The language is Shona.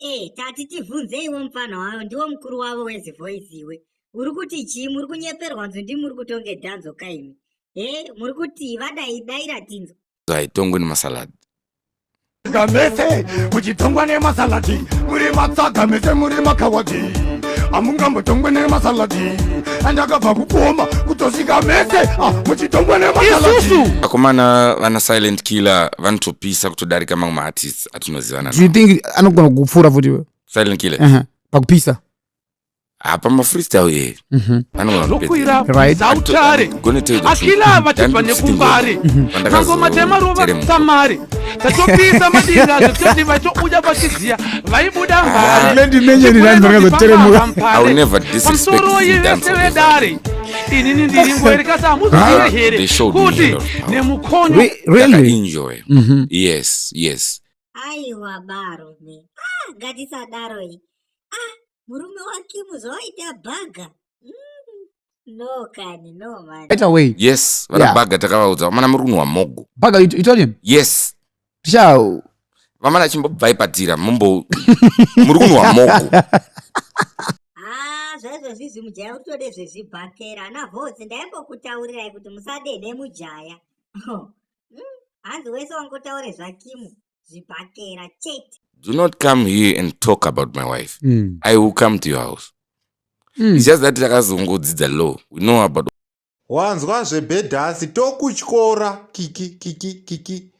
Eh, tati tibvunzeiwo mupfanha wavo, ndiwo mukuru wavo wezivoice iwe. Uri kuti chii? Muri kunyeperwa nzwi ndimi muri kutonge dhanzo kaimi. He, muri kuti vadai daira tinzwa. Haitongwe nemasalad. Mese muchitongwa nemasaladi, muri matsaga mese muri makawadi, hamungambotongwe nemasaladi. Andakabva kukoma kutosvika mese, ah, muchitongwa nemasaladi. Isusu Vakomana vana Silent Killer vanotopisa kutodarika mamwe maartists atinozivana. Do you think anogona kupfuura futi iwe? Silent Killer? Pakupisa. Hapa mafreestyle ye anogona Zvokwira kupedza. Zautare akila vachibva nekumbare, mangoma temarova samare, tatopisa madinga zvekutoti vachouya vachiziya vaibuda. Ah, I will never disrespect Pamusoroi Zidane vese for vedare, inini ndiri ngwerikasi, hamuzive here They showed me a kuti lot of power. nemukonyo? Really? Enjoy. Yes. Aiwa barume. Ah, ngatisadaro iyi. Ah, murume waKimu zvawaita bhaga. No kani, no man. Right away. Yes, vana baga takavaudza, vamana muri kunwa mogo. Baga, you told him? Yes. Sha. Vamana chimbobvai patira mumbo muri kunwa mogo. Ah, zvaizvozvizvi mujaya uri kutode zvezvibhakera. Ana Votsi, ndaimbokutaurirai kuti musadene mujaya. Hanzi wese wangotaure zvaKimu zvibhakera chete. Do not come here and talk about my wife. I will come to your house. It's just that takazongodzidza law. We know about Wanzwa zvebhedhasi, tokutyora kiki kiki kiki.